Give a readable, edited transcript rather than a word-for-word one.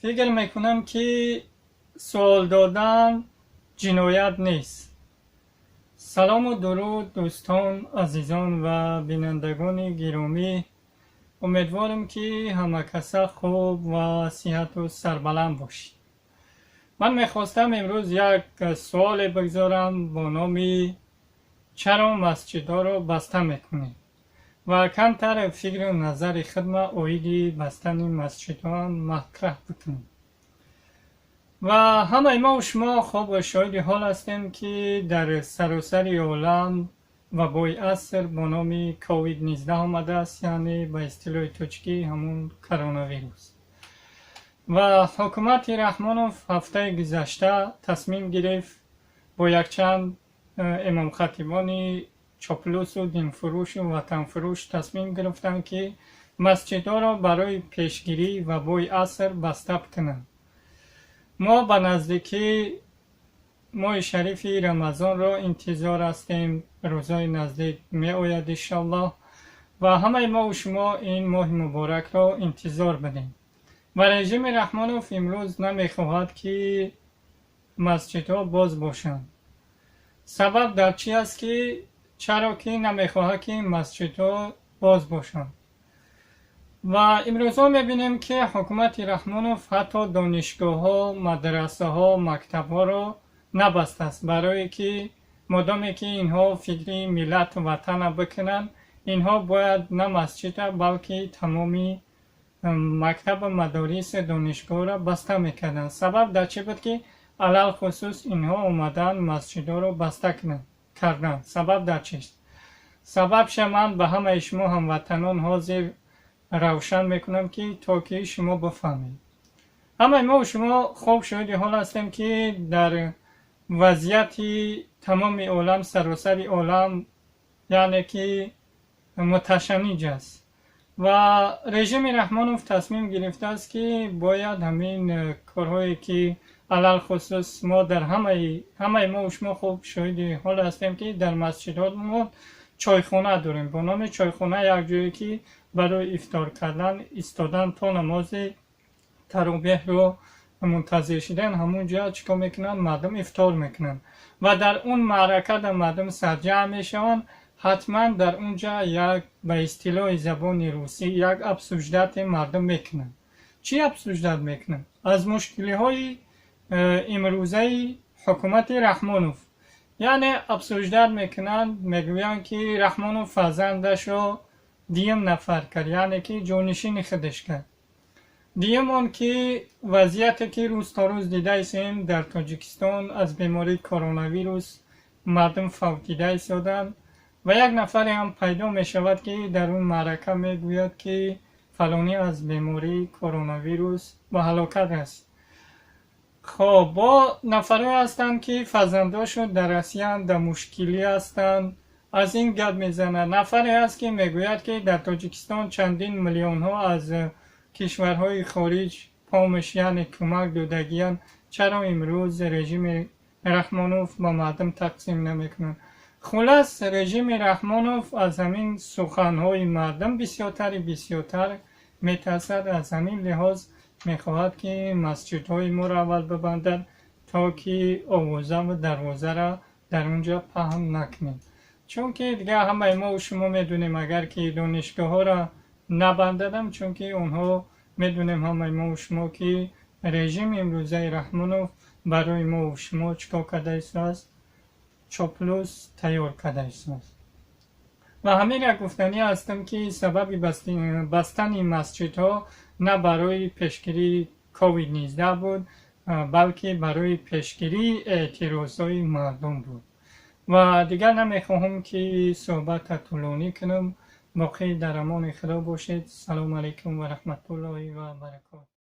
Фикр мекунам, ки суол додан ҷиноят нест. Салому дуруд, дӯстон, азизон ва бинандагони гиромӣ. Умедворам, ки ҳамакаса хуб ва сиҳату сарбаланд бошед. Ман мехостам имрӯз як суоле бигзорам бо номи «Чаро масҷидҳоро баста мекунед?» ва камтар фикру назари худма оиди бастани масҷидҳоам матраҳ бикунем. Ва ҳамаи мо шумо хуб шоҳиди ҳол ҳастем, ки дар саросари олам вабои аср бо номи COVID-19 омадааст, яъне ба истилоҳи тоҷикӣ ҳамун коронавирус. Ва ҳукумати Раҳмонов ҳафтаи гузашта тасмим гирифт бо якчанд имомхатибони чоплусу динфурӯшу ватанфурӯш тасмим гирифтанд, ки масҷидҳоро барои пешгирии вабои аср баста бикунанд. Мо ба наздикӣ моҳи шарифи Рамазонро интизор ҳастем, рӯзҳои наздик меояд, иншоаллоҳ, ва ҳамаи мову шумо ин моҳи муборакро интизор будем. Ва режими Раҳмонов имрӯз намехоҳад, ки масҷидҳо боз бошанд. Сабаб дар чӣ аст, ки чаро ки намехоҳад, ки масҷидҳо боз бошанд? Ва имрӯзҳо мебинем, ки ҳукумати Раҳмонов ҳатто донишгоҳҳо, мадрасаҳо, мактабҳоро набастааст, барое ки модоме ки инҳо фикри миллату ватана бикунанд, инҳо бояд на масҷида, балки тамоми мактабу мадориси донишгоҳро баста мекарданд. Сабаб дар чӣ буд, ки алалхусус инҳо омадаанд, масҷидҳоро баста карданд? Сабаб дар чист? Сабабша ман ба ҳамаи шумо ҳамватанон ҳозир равшан мекунам, ки то ки шумо бифаҳмед. Ҳамаи мо шумо хуб шоҳиди ҳол ҳастем, ки дар вазъияти тамоми олам, саросари олам, яъне ки муташанниҷ аст. Ва режими Раҳмонов тасмим гирифтааст, ки бояд ҳамин корҳое ки алалхусус мо дар ҳамаи мо шумо хуб шоҳиди ҳол ҳастем, ки дар масҷидҳо мо чойхона дорем бо номи чойхона, як ҷое ки барои ифтор кардан, истодан то намози таровеҳро мунтазир шудан, ҳамун ҷо чӣ кор мекунанд? Мардум ифтор мекунанд ва дар он маърака дар мардум сарҷамъ мешаванд. Ҳатман дар он ҷа як, ба истилоҳи забони русӣ, як обсуждать мардум мекунанд. Чӣ обсуждать мекунанд? Аз мушкилиҳои имрӯзаи ҳукумати Раҳмонов, яъне обсуждать мекунанд. Мегӯянд, ки Раҳмонов фарзандашро дуюм нафар кард, яъне ки ҷонишини худаш кард. Дуюм он ки вазъияте ки рӯз то рӯз дидаистем дар Тоҷикистон, аз бемории коронавирус мардум фавтида истоданд. Ва як нафаре ҳам пайдо мешавад, ки дар он маърака мегӯяд, ки фалонӣ аз бемории коронавирус ба ҳалокат расид. Хоб, бо нафарое ҳастанд, ки фарзандошон дар Россияанд, дар мушкилӣ ҳастанд, аз ин гап мезанад. Нафаре ҳаст, ки мегӯяд, ки дар Тоҷикистон чандин миллионҳо аз кишварҳои хориҷ помощь, яъне кӯмак додагиянд, чаро имрӯз режими Раҳмонов ба мардум тақсим намекунад? Хулас, режими Раҳмонов аз ҳамин суханҳои мардум бисёртари бисёртар метарсад. Аз ҳамин лиҳоз мехоҳад, ки масҷидҳои моро аввал бибандад, то ки овозаву дарвозаро дар он ҷо паҳн накунем. Чунки дигар ҳамаи мо шумо медонем, агар ки донишгоҳҳоро набандадам, чунки онҳо медонем ҳамаи мо шумо, ки режими имрӯзаи Раҳмонов барои мо шумо чӣ кор карда истодааст? Чоплус тайёр карда истодааст. Ва ҳамин як гуфтанӣ ҳастам, ки сабаби бастани масҷидҳо на барои пешгирии COVID-19 буд, балки барои пешгирии эътирозҳои мардум буд. Ва дигар намехоҳам, ки суҳбатро тӯлонӣ кунам. Боқӣ дар амони Худо бошед. Салому алайкум ва раҳматуллоҳи ва баракоту.